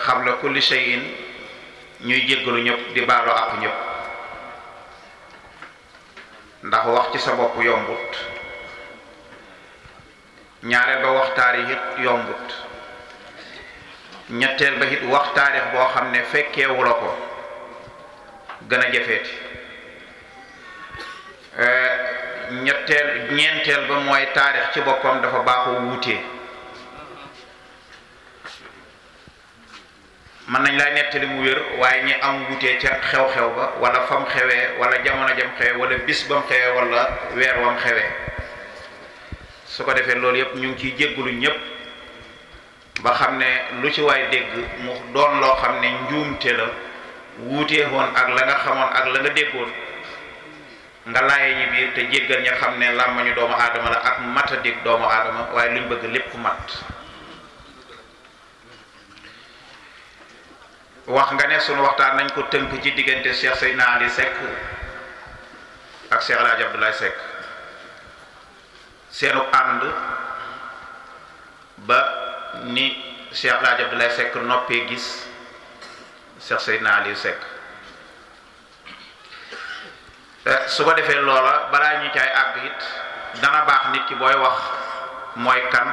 xabla kulli shay'in ñuy jéggalu ñëpp di baalu ak ñëpp ndax wax ci sa bopp yombut ñaareel ba wax taarix it yombut ñetteel ba it wax taarix boo xam ne fekkeewu la ko gën a jafeeti ñeenteel ba mooy taarix ci boppam dafa baaxoo wuutee mën nañ lay nettali mu wér waaye ñi am wuutee ca xew-xew ba wala fam xewee wala jamono jam xewee wala bis bam xewee wala weer wam xewee su ko defee loolu yépp ñu ngi ciy jéggulu ñépp ba xam ne lu ci waay dégg mu doon loo xam ne njuumte la wuutee woon ak la nga xamoon ak la nga déggoon nga laaye ñi biir te jéggal ña xam ne làmmañu doomu aadama la ak matadik doomu aadama waaye luñ bëgg lépp mat. wax nga ne sunu waxtaan nañ ko tënk ci diggante Cheikh Seydina Ali Seck ak Cheikh El Hadj Abdoulaye Seck seenu ànd ba ni Cheikh El Hadj Abdoulaye Seck noppee gis Cheikh Seydina Ali Seck su ko defee loola balaa ñu caay àgg it dana baax nit ki booy wax mooy kan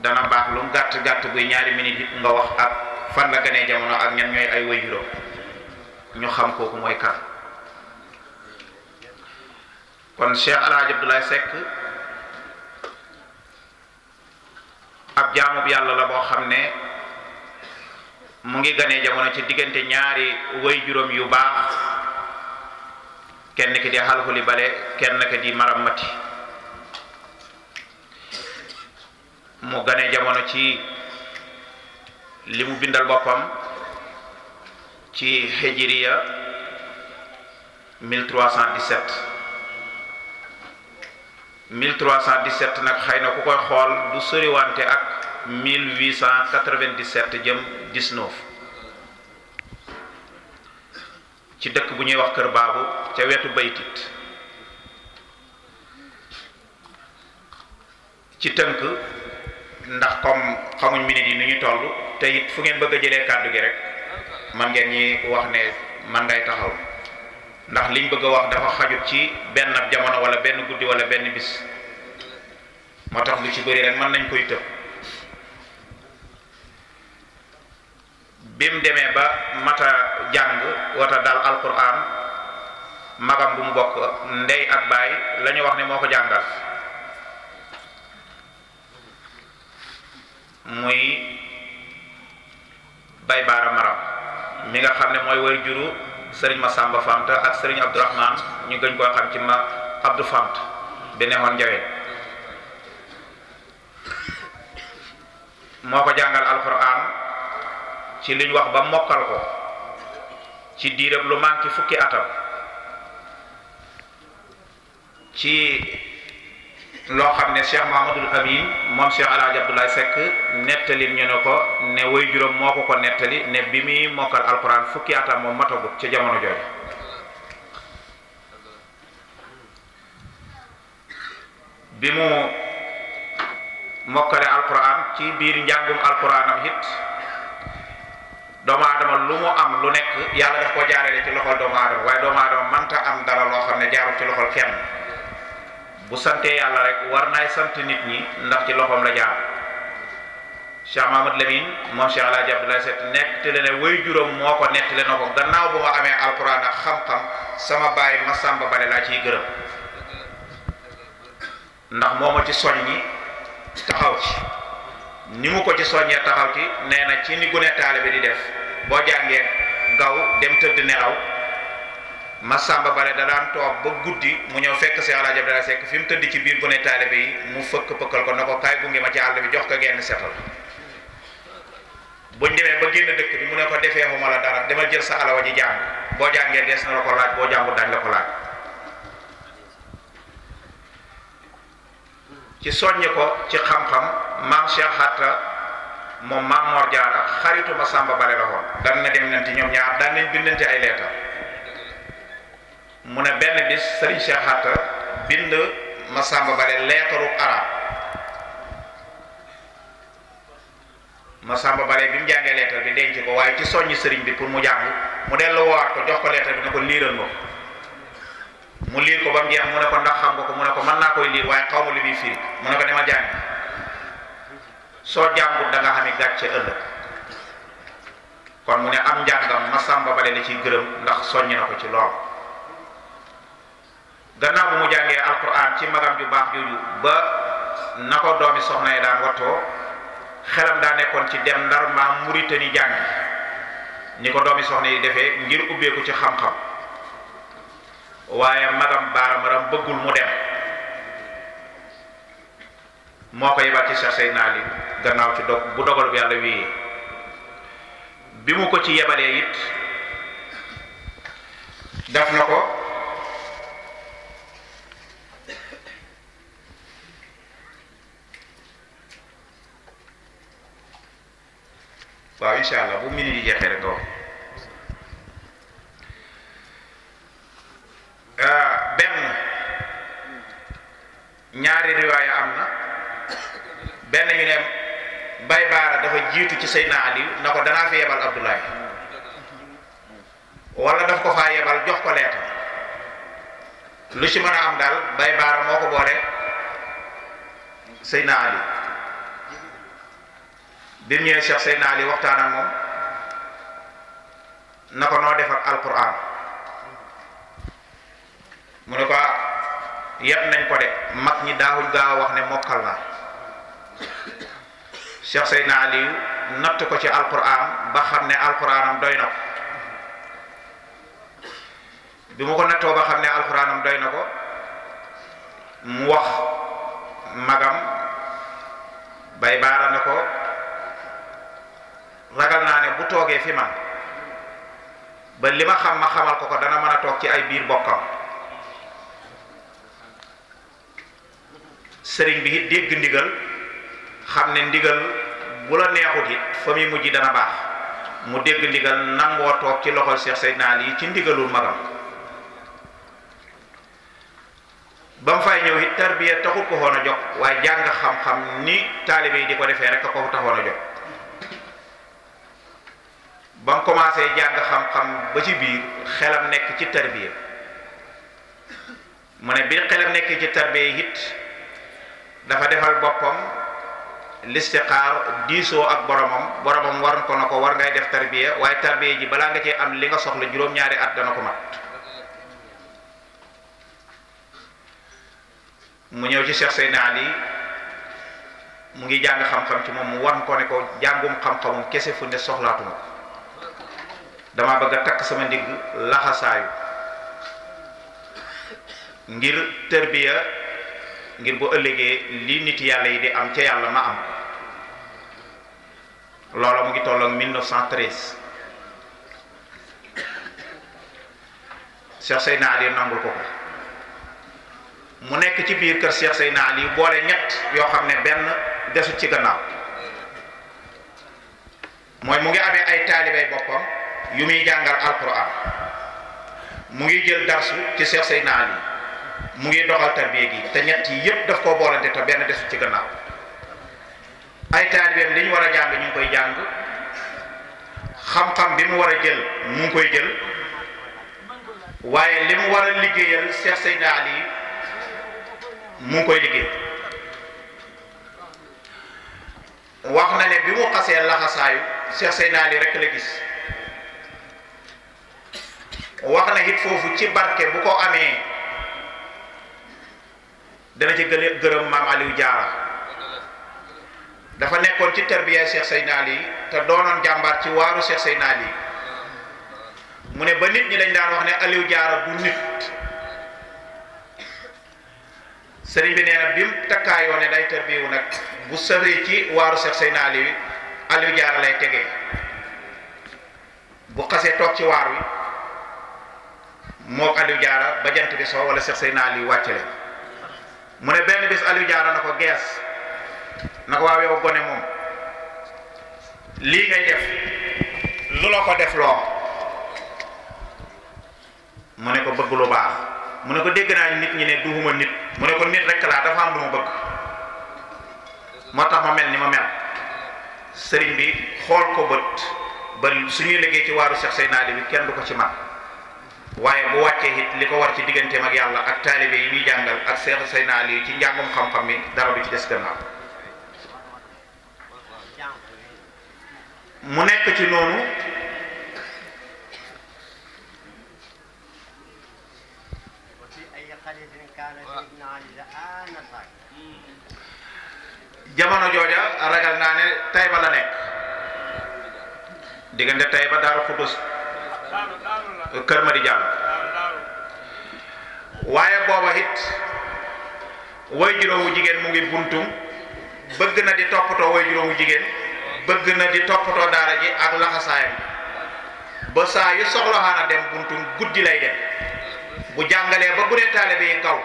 dana baax lu gàtt gàtt buy ñaari minute it nga wax ak fan la gënee jamono ak ñan ñooy ay waajuram ñu xam kooku mooy kan. kon Cheikh El Hadj Abdoulaye Seck ab jaamub yàlla la boo xam ne mu ngi gënee jamono ci diggante ñaari waajuram yu baax kenn ki di Xalxuli Bale kenn ki di Maram Mati mu gënee jamono ci li mu bindal boppam ci hijriya 1317 nag xëy na ku koy xool du soriwante ak 1897 jëm 19 ci dëkk bu ñuy wax Kër Baabu ca wetu Baytit ci tënk ndax comme xamuñ minute yi ni ñu toll te it fu ngeen bëgg a jëlee kàddu gi rek man ngeen ñi wax ne man ngay taxaw ndax liñ bëgg a wax dafa xajut ci benn jamono wala benn guddi wala benn bis moo tax lu ci bëri rek mën nañ koy tëb bi mu demee ba mata jàng wata daal alquran magam bu mu bokk ndey ak baay la ñu wax ne moo ko jàngal muy Bay Baara Maram mi nga xam ne mooy way juru sëriñ Masamba Fanta ak sëriñ Abdourahman ñu gën koo xam ci ma Abdou Fant bi neexoon njawee moo ko jàngal alquran ci liñ wax ba mokkal ko ci diirab lu manqué fukki atam ci loo xam ne Cheikh Mahamadul Amin moom Cheikh El Hadj Abdoulaye Seck nettali ñu ne ko ne way juróom moo ko nettali ne bi muy mokkal alquran fukki atam moom matagut ca jamono jooju bi mu mokkale alquran ci biir njàngum alquranam it doomu aadama lu mu am lu nekk yàlla daf ko jaarale ci loxol doomu aadama waaye doomu aadama mënta am dara loo xam ne jaarul ci loxol kenn bu santee yàlla rek war naay sant nit ñi ndax ci loxoom la jaar Cheikh Mahamad Lamine moom Cheikh El Hadj Abdoulaye Seck nettali ne way juróom moo ko nettali na ko gannaaw bu ma amee alquran ak xam-xam sama baay Masamba Bale laa ciy gërëm ndax moo ma ci soññi taxaw ci ni mu ko ci soññee taxaw ci nee na ci ni gune taalibe di def boo jàngee gaw dem tëdd nelaw Masamba Bale da daan toog ba guddi mu ñëw fekk Cheikh El Hadj Abdoulaye Seck fi mu tëdd ci biir gune taalibe yi mu fëkk pëkkal ko na ko kaay gunge ma ci àll bi jox ko genn setal buñ demee ba génn dëkk bi mu ne ko defee xuma la dara demal jël sa alawa ji jàng boo jàngee des na la ko laaj boo jàngut dañ la ko laaj ci soññi ko ci xam-xam maam Cheikh Hatta moom maam Mor Jaara xaritu Masamba Bale la woon daan na dem nanti ñoom ñaar daan nañ bindante ay leetar mu ne benn bis Serigne Cheikh Hatta bind Masamba Bale leetaru arab ma sàmba bare bi mu jàngee lettre bi denc ko waaye ci soññi sëriñ bi pour mu jàng mu dellu woowaat ko jox ko lettre bi ne ko liiral ma mu liir ko ba mu jeex mu ne ko ndax xam nga ko mu ne ko mën naa koy liir waaye xaw ma li muy firi mu ne ko dama jàng soo jàngut da nga xam ne gàcce ëllëg kon mu ne am njàngam ma sàmba bale la ciy gërëm ndax soññi na ko ci lool gannaaw bu mu jàngee alquran ci magam ju baax jooju ba na ko doomi soxna yi daan wattoo xelam daa nekkoon ci dem Ndar maa Muritani jàngi ni ko doomi soxna yi defee ngir ubbeeku ci xam-xam waaye magam baaramaram bëggul mu dem moo ko yebal ci Cheikh Seydina Ali gannaaw ci bu dogal bu yàlla wii bi mu ko ci yebalee it def na ko waaw incha allah bu minute yi jeexee rek nga wax benn ñaari riwaaya am na benn ñu ne Bay Baara dafa jiitu ci Seydina Ali na ko danaa fi yebal Abdoulaye wala daf ko faa yebal jox ko leetar lu ci mën a am daal Bay Baara moo ko boole Seydina Ali bi mu ñëwee Cheikh Seydina Ali waxtaan ak moom na ko noo def ak alquran mu ne ko yeb nañ ko de mag ñi daawuñ gaaw a wax ne mokkal na Cheikh Seydina Ali natt ko ci alquran ba xam ne alquranam doy na ko bi mu ko nattoo ba xam ne alquranam doy na ko mu wax magam Bay Baara na ko ragal naa ne bu toogee fi man ba li ma xam ma xamal ko dana mën a toog ci ay biir bokkam sëriñ bi it dégg ndigal xam ne ndigal bu la neexut it fa muy mujj dana baax mu dégg ndigal nangoo toog ci loxol Cheikh Seydina Ali ci ndigalul magam ba mu fay ñëw it tarbiya taxul ko woon a jóg waaye jàng xam-xam ni taalibe yi di ko defee rek a ko taxoon a jóg ba mu commencé jàng xam-xam ba ci biir xelam nekk ci tarbiya mu ne bi xelam nekk ci tarbiya it dafa defal boppam listixaar diisoo ak boromam war ko na ko war ngay def tarbiya waaye tarbiya ji balaa nga cee am li nga soxla juróom-ñaari at dana ko mat mu ñëw ci Cheikh Seydina Ali mu ngi jàng xam-xam ci moom mu war ko ne ko jàngum xam-xamum kese fu ne soxlaatuma ko dama bëgg a takk sama ndigg laxasaayu ngir tarbiya ngir bu ëllëgee li nit yàlla yi di am ca yàlla ma am loola mu ngi tolloog 1913 Cheikh Seydina Ali nangul ko mu nekk ci biir kër Cheikh Seydina Ali boole ñett yoo xam ne benn desut ci gannaaw mooy mu ngi amee ay taalibey boppam yu muy jàngal alquran mu ngi jël darsu ci Cheikh Seydina Ali mu ngi doxal tarbiya gi te ñett yi yépp daf koo boolante te benn desut ci gannaaw ay taalibeem li ñu war a jàng ñu ngi koy jàng xam-xam bi mu war a jël mu ngi koy jël waaye li mu war a liggéeyal Cheikh Seydina Ali mu ngi koy liggéey wax na ne bi mu xasee laxasaayu Cheikh Seydina Ali rek la gis wax na it foofu ci barke bu ko amee dana ci gërëm maam Aliou Diarra dafa nekkoon ci tarbiya Cheikh Seydina Ali te doonoon jàmbaar ci waaru Cheikh Seydina Ali mu ne ba nit ñi dañ daan wax ne Aliou Diarra du nit sëriñ bi nee na bi mu takkaayoo ne day tarbiyewu nag bu sëfee ci waaru Cheikh Seydina Ali Aliou Diarra lay tegee bu xasee toog ci waar wi mook Aliou Diarra ba jant bi soo wala Cheikh Seydina Ali wàcce leen mu ne benn bis Aliou Diarra na ko gees na ko waaw yow gone moom lii ngay def lu la ko def loo mu ne ko bëgg lu baax mu ne ko dégg naa nit ñi ne duhuma nit mu ne ko nit rek laa dafa am lu ma bëgg moo tax ma mel ni ma mel sëriñ bi xool ko bët ba suñuy liggéey ci waaru Cheikh Seydina Ali bi kenn du ko ci man waaye bu wàccee it li ko war ci digganteem ak yàlla ak taalibe yi muy jàngal ak Cheikh Seydina Ali ci njàngum xam-xam mi dara du ci des gannaaw mu nekk ci noonu jamono jooja ragal naa ne Tayba la nekk diggante Tayba Daaru Xudus Kër Madi Jàll waaye booba it way juróomu jigéen mu ngi buntum bëgg na di toppatoo way juróomu jigéen bëgg na di toppatoo daara ji ak laxasaayam ba saa yu soxlaxaana dem buntum guddi lay dem bu jàngalee ba gudee taalibe yi gaw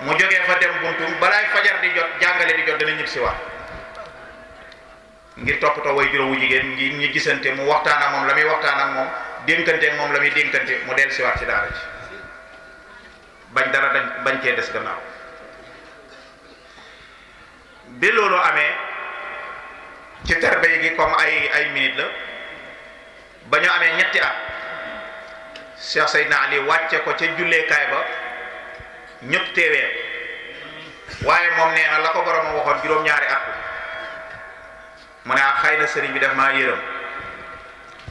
mu jógee fa dem buntum balaay fajar di jot jàngale di jot dana ñib si waat ngir toppatoo way juróomu jigéen ngir ñu gisante mu waxtaan ak moom la muy waxtaan ak moom dénkante ak moom la muy dénkante mu del si waat ci daara ji bañ dara bañ cee des gannaaw bi loolu amee ci terbe gi comme ay minute la ba ñu amee ñetti at Cheikh Seydina Ali wàcce ko ca julleekaay ba ñëpp teewee waaye moom nee na la ko borom waxoon juróom-ñaari at mu ne xëy na sëriñ bi daf maa yërëm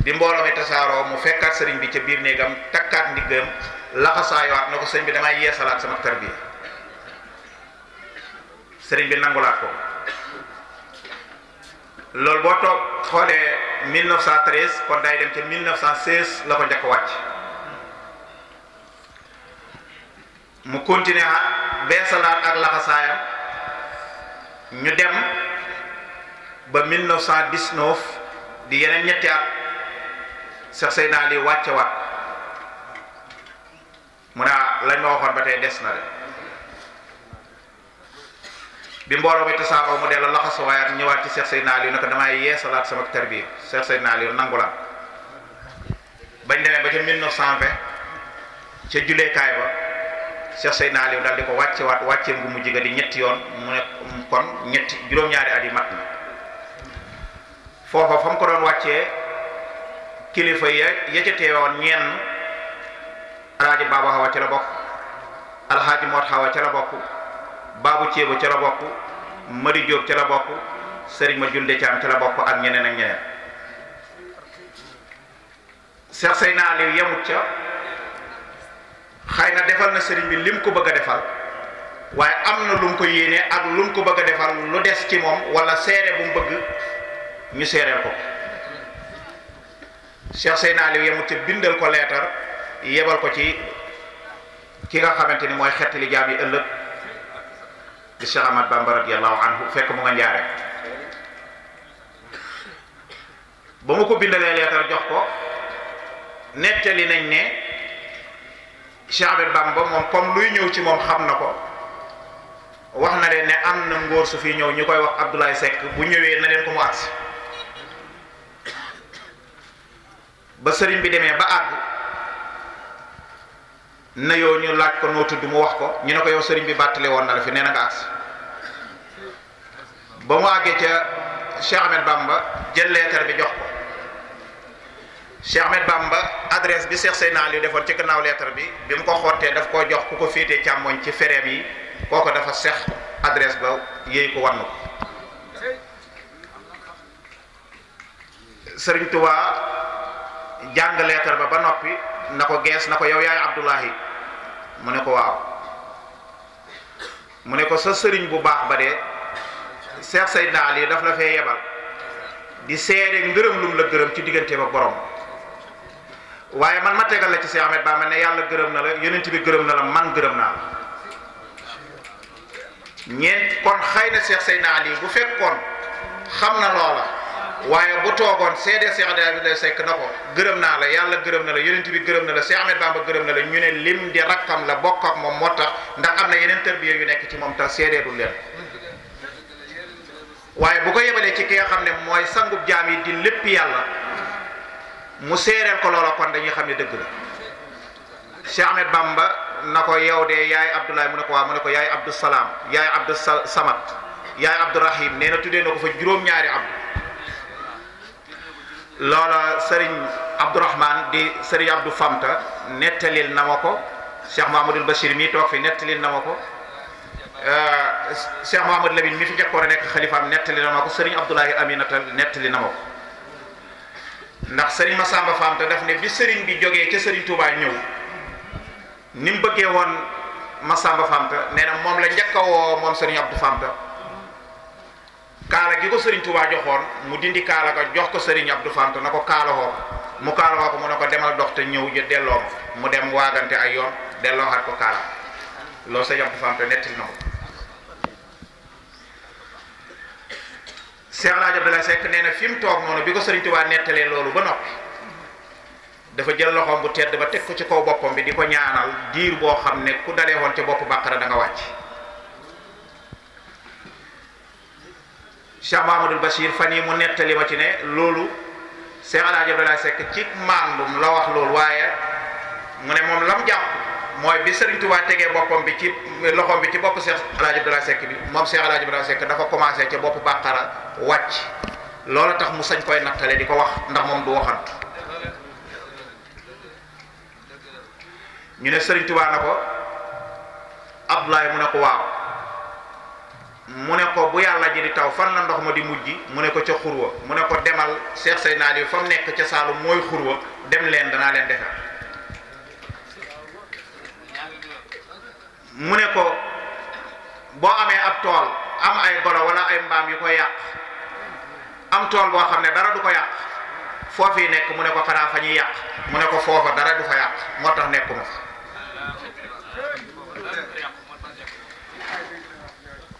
di mbooloo mi tasaaroo mu fekkaat sëriñ bi ca biir néegam takkaat ndiggam laxasaayowaat na ko sëriñ bi damay yeesalaat sama tarbiya sëriñ bi nangulaat ko loolu boo toog xoolee 1913 kon day dem ca 1916 la ko njëkk wàcc mu continuer beesalaat ak laxasaayam ñu dem ba 1919 di yeneen ñetti at Cheikh Seydina Ali wàcce waat mu ne lañ ma waxoon ba tey des na de bi mbooloo mi tasaaroo mu delloo laxasaayaat ñëwaat ci Cheikh Seydina Ali ne ko damay yeesalaat sama tarbiya Cheikh Seydina Ali nangulaat bañ demee ba ca 1920 ca julleekaay ba Cheikh Seydina Ali daal di ko wàccewaat wàcceem gu mujj ga di ñetti yoon mu ne kon ñetti juróom-ñaari at yi mat na foofa fa mu ko doon wàccee kilifa ya ca teewoon ñenn alaaji Baaba Xawa ca la bokk alxaaji Moot Xawa ca la bokk Baabu Ceebo ca la bokk Mari Jóob ca la bokk Sëriñ Ma Julde Caam ca la bokk ak ñeneen ak ñeneen Cheikh Seydina Ali yemut ca xëy na defal na sëriñ bi lim ko bëgg a defal waaye am na lu mu ko yéene ak lu mu ko bëgg a defal lu des ci moom wala seere bu mu bëgg ñu seereel ko Cheikh Seydina Ali yemut ca bindal ko leetar yebal ko ci ki nga xamante ni mooy xettali jaam yi ëllëg di Cheikh Ahmad Bamba radiyallahu anhu fekk mu nga njaare ba mu ko bindalee leetar jox ko nettali nañ ne Cheikh Ahmad Bamba moom comme luy ñëw ci moom xam na ko wax na leen ne am na ngóor su fi ñëw ñu koy wax Abdoulaye Seck bu ñëwee na leen ko mu agsi ba sëriñ bi demee ba àgg na yow ñu laaj ko noo tudd mu wax ko ñu ne ko yow sëriñ bi bàttale woon na la fi nee na nga agsi ba mu àggee ca Cheikh Ahmed Bamba jël leetar bi jox ko Cheikh Ahmed Bamba adresse bi Cheikh Seydina Ali defoon ci gannaaw leetar bi bi mu ko xottee daf koo jox ku ko féetee càmmoñ ci fereem yi kooko dafa sex adresse ba yéey ko wann ko sëriñ Tuubaa jàng leetar ba noppi na ko gees na ko yow yaay Abdullahi mu ne ko waaw mu ne ko sa sëriñ bu baax ba de Cheikh Seydina Ali daf la fee yebal di seede ngërëm lum la gërëm ci diggante ba borom waaye man ma tegal la ci Cheikh Ahmed Bamba ne yàlla gërëm na la yonent bi gërëm na la man gërëm naa la ñeent kon xëy na Cheikh Seydina Ali bu fekkoon xam na loola waaye bu toogoon seede Cheikh Abdoulaye Seck na ko gërëm naa la yàlla gërëm na la yonent bi gërëm na la Cheikh Ahmed Bamba gërëm na la ñu ne lim di rakkam la bokk ak moom moo tax ndax am na yeneen tërbiya yu nekk ci moom tax seedeedul leen waaye bu ko yebalee ci ki nga xam ne mooy sangub jaam yi di lépp yàlla mu seereel ko loola kon dañuy xam ne dëgg la Cheikh Ahmed Bamba na ko yow de yaay Abdoulaye mu ne ko waaw mu ne ko yaay Abdou Salaam yaay Abdou Samad yaay Abdou Rahim nee na tuddee na ko fa juróom-ñaari Abdou loola sëriñ Abdourahman di sëriñ Abdou Famta nettalil na ma ko, Cheikh Mahamadul Bachir mii toog fi nettalil na ma ko, Cheikh Mahamadou Lamine mi fi jëkkoon a nekk xalifaam nettali na ma ko, sëriñ Abdoulaye Aminata nettali na ma ko. ndax sëriñ Massamba Famta daf ne bi sëriñ bi jógee ca sëriñ Touba ñëw ni mu bëggee woon Massamba Famta nee na moom la njëkk a woo moom sëriñ Abdou Famta, kaala gi ko sëriñ Touba joxoon mu dindi kaala ga jox ko sëriñ Abdou Famta na ko kaala woo mu kaala woo ko mu ne ko demal dox te ñëw ja delloo mu dem waagante ay yoon delloo xaat ko kaala. loolu sëriñ Abdou Famta nettali na ko. Cheikh El Hadj Abdoulaye Seck nee na fi mu toog noonu bi ko sëriñ Touba nettalee loolu ba noppi dafa jël loxoom bu tedd ba teg ko ci kaw boppam bi di ko ñaanal diir boo xam ne ku dalee woon ca bopp bàqara da nga wàcc. Cheikh Mahamadul Bachir fan yi mu nettali ma ci ne loolu Cheikh El Hadj Abdoulaye Seck ci maandum la wax loolu, waaye mu ne moom lam jàpp mooy bi sëriñ Touba tegee boppam bi ci loxoom bi ci bopp Cheikh El Hadj Abdoulaye Seck bi moom Cheikh El Hadj Abdoulaye Seck dafa commencé ca bopp bàqara wàcc. loolu tax mu sañ koy nattale di ko wax ndax moom du waxantu. ñu ne sëriñ Touba na ko Abdoulaye mu ne ko waaw, mu ne ko bu yàlla ji di taw fan la ndox ma di mujj, mu ne ko ca xurwa, mu ne ko demal Cheikh Seydina Aliou fa mu nekk ca Saalum mooy xurwa, dem leen danaa leen defar. mu ne ko boo amee ab tool am ay golo wala ay mbaam yu ko yàq, am tool boo xam ne dara du ko yàq, foofu yi nekk mu ne ko xanaa fa ñuy yàq, mu ne ko foofa dara du fa yàq moo tax nekkuma fa.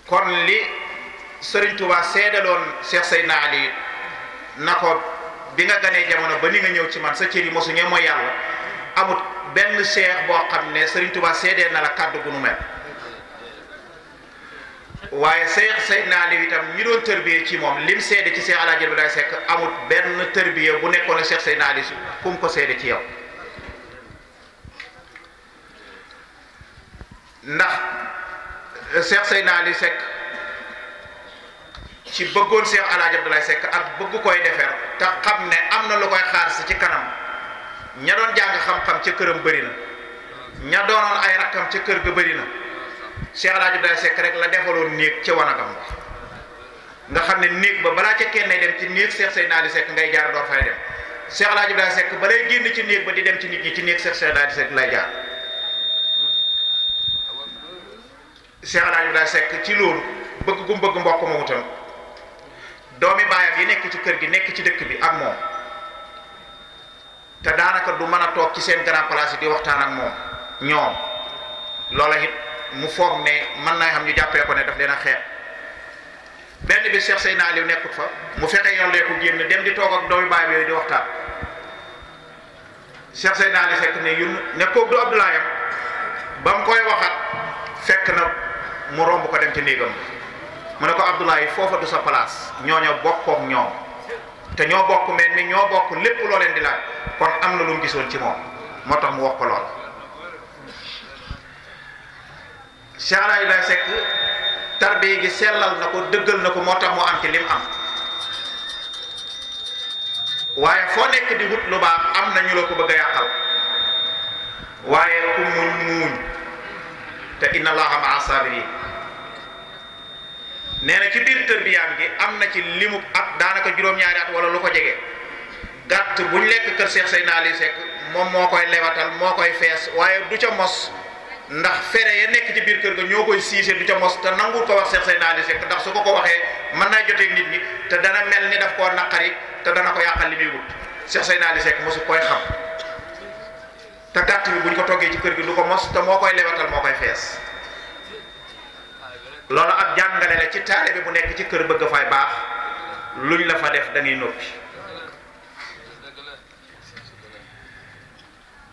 kon li Sëriñ Touba seedaloon Cheikh Seydina Ali na ko bi nga ganee jamono ba ni nga ñëw ci man sa cër yi mosu ñe mooy yàlla, amut benn cheikh boo xam ne Sëriñ Touba seedeel na la kàddu gu nu mel. waaye Cheikh Seydina Ali itam ñi doon tërbiye ci moom lim seede ci Cheikh El Hadj Abdoulaye Seck amut benn tërbiye bu nekkoon Cheikh Seydina Ali kum ko seede ci yow. ndax Cheikh Seydina Ali Seck ci bëggoon Cheikh El Hadj Abdoulaye Seck ak bëgg koy defar te xam ne am na lu koy xaar si ci kanam, ña doon jàng xam-xam ca këram bëri na, ña doonoon ay rakkam ca kër ga bëri na. Cheikh El Hadj Abdoulaye Seck rek la defaloon néeg ca wanagam nga xam ne néeg ba balaa ca kenn dem ci néeg Cheikh Seydina Ali Seck ngay jaar door fay dem. Cheikh El Hadj Abdoulaye Seck balay génn ci néeg ba di dem ci nit ñi ci néeg Cheikh Seydina Ali Seck lay jaar. Cheikh El Hadj Abdoulaye Seck ci loolu bëgg gu bëgg mbokk moomu tam doomi baayam yi nekk ci kër gi nekk ci dëkk bi ak moom te daanaka du mën a toog ci seen grand place yi di waxtaan ak moom ñoom loola it mu foog ne mën naa xam ñu jàppee ko ne daf leen a xeeb. benn bi Cheikh Seydina Aliou nekkut fa mu fexe yollee ko génn dem di toog ak doomi baayam yooyu di waxtaan. Cheikh Seydina Aliou Seck ne yun ne kooku du Abdoulaye ba mu koy waxat fekk na mu romb ko dem ci néegam mu ne ko Abdoulaye foofa du sa place, ñooñu bokkook ñoom te ñoo bokk mel ni ñoo bokk lépp loo leen di laaj, kon am na lu mu gisoon ci moom moo tax mu wax ko lool. Cheikh El Hadj Seck tarbiya gi sellal na ko dëggal na ko moo tax mu am ci lim am, waaye foo nekk di wut lu baax am na ñu la ko bëgg a yàqal, waaye ku muñ te inna Allaha ma'a sabirin. nee na ci biir tërbiyaam gi am na ci limu at daanaka juróom-ñaari at wala lu ko jege gàtt buñ lekk kër Cheikh Seydina Ali Seck moom moo koy lewatal moo koy fees, waaye du ca mos ndax fere ya nekk ci biir kër ga ñoo koy siise, du ca mos te nanguwul ko wax Cheikh Seydina Ali Seck ndax su ko waxee mën naa joteeg nit ñi te dana mel ni daf koo naqari te dana ko yàqal li muy wut. Cheikh Seydina Ali Seck mosu koy xam te gàtt bi buñ ko toggee ci kër gi du ko mos te moo koy lewatal moo koy fees. loolu ab jàngale la ci taalibe bu nekk ci kër bëgg fay baax, luñ la fa def da ngay noppi.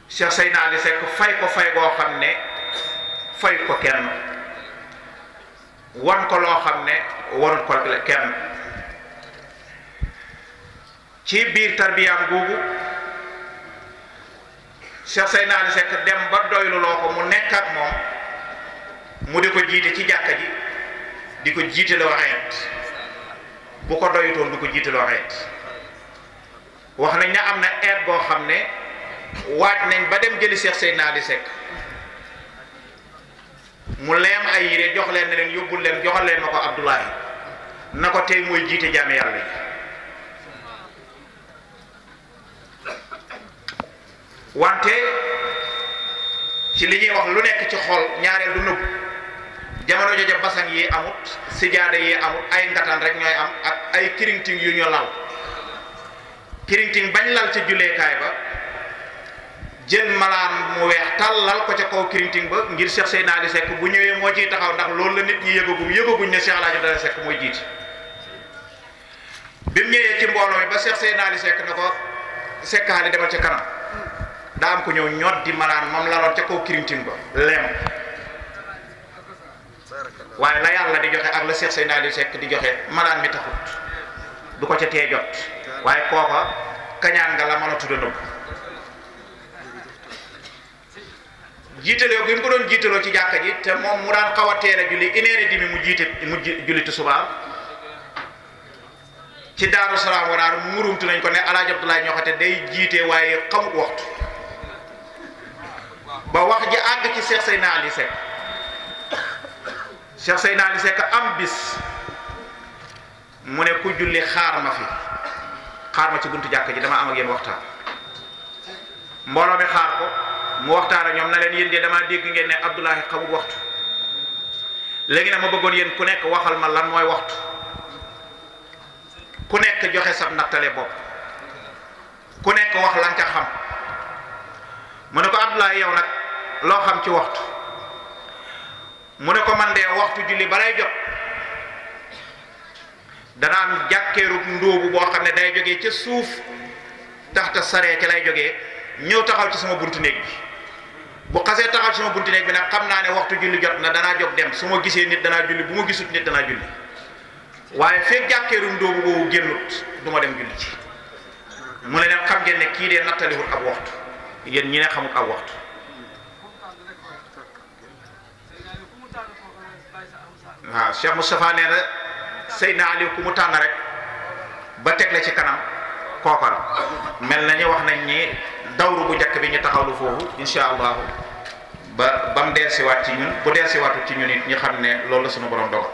Cheikh Seydina Ali Seck fay ko fay goo xam ne fay ko kenn, wan ko loo xam ne warut ko kenn. ci biir tarbiyaam googu Cheikh Seydina Ali Seck dem ba doylu loo ko mu nekk ak moom mu di ko jiite ci jàkka ji di ko jiite loo xeet, bu ko doyutoon du ko jiite loo xeet. wax nañ ne am na eet boo xam ne waaj nañ ba dem jëli Cheikh Seydina Ali Seck mu leem ay yére jox leen ne leen yóbbul leen joxal leen ma ko Abdoulaye na ko tey mooy jiite jaami yàlla yi wante ci li ñuy wax lu nekk ci xol ñaareel du nëbb jamono jooja basan yi amut sijaada yi amut ay ngatan rek ñooy am ak ay kiringting yu ñu lal kiringting bañ lal ci julleekaay ba jël malaan mu weex tàllal ko ca kaw kiringting ba ngir Cheikh Seydina Ali Seck bu ñëwee moo ciy taxaw ndax loolu la nit ñi yëgaguñ ne Cheikh Alaaji Abdoulaye Seck mooy jiite bi mu ñëwee ci mbooloo mi ba Cheikh Seydina Ali Seck na ko sekkaali demal ca kanam daa am ko ñëw ñot di malaan moom laloon ca kaw kiringting ba lem waaye la yàlla di joxe ak la Cheikh Seydina Ali Seck di joxe malaan mi taxut du ko ca tee jot waaye kooka kañaan nga la mën a tudda nëbb jiitaloo gi mu ko doon jiitaloo ci jàkka ji te moom mu daan xaw a teel a julli 1h30 mu julli tisbaar ci Daaru Salaam wanaar murumtu nañ ko ne Alaaji Abdoulaye ñoxate day jiite waaye xamut waxtu ba wax ji àgg ci Cheikh Seydina Ali Seck Cheikh Seydina Ali Seck am bis mu ne ku julli xaar ma ci buntu jàkka ji dama am ak yéen waxtaan mbooloo mi xaar ko mu waxtaan ak ñoom na leen yéen de damaa dégg ngeen ne Abdoulaye xamul waxtu léegi nag ma bëggoon yéen ku nekk waxal ma lan mooy waxtu ku nekk joxe sab nattale bopp ku nekk wax lan ca xam mu ne ko Abdoulaye yow nag loo xam ci waxtu mu ne ko man de waxtu julli balay jot dana am jàkkeeru ndóobu boo xam ne day jógee ca suuf taxta saree ca lay jógee ñëw taxaw ci sama buntu néeg bi bu xasee taxaw ci sama buntu néeg bi nag xam naa ne waxtu julli jot na danaa jóg dem su ma gisee nit danaa julli bu ma gisut nit danaa julli waaye fekk jàkkeeru ndóobu boobu génnut du ma dem julli ci mu ne leen xam ngeen ne kii dee nattaliwul ab waxtu yéen ñi ne xamut ab waxtu waaw Cheikh Moustapha nee na Seydina Ali ku mu tànn rek ba teg la ci kanam kooka la mel nañu wax nañ ni dawru bu njëkk bi ñu taxawlu foofu insha allahu ba mu dellusiwaat ci ñun bu dellusiwaatu ci ñun it ñu xam ne loolu la suñu borom dogal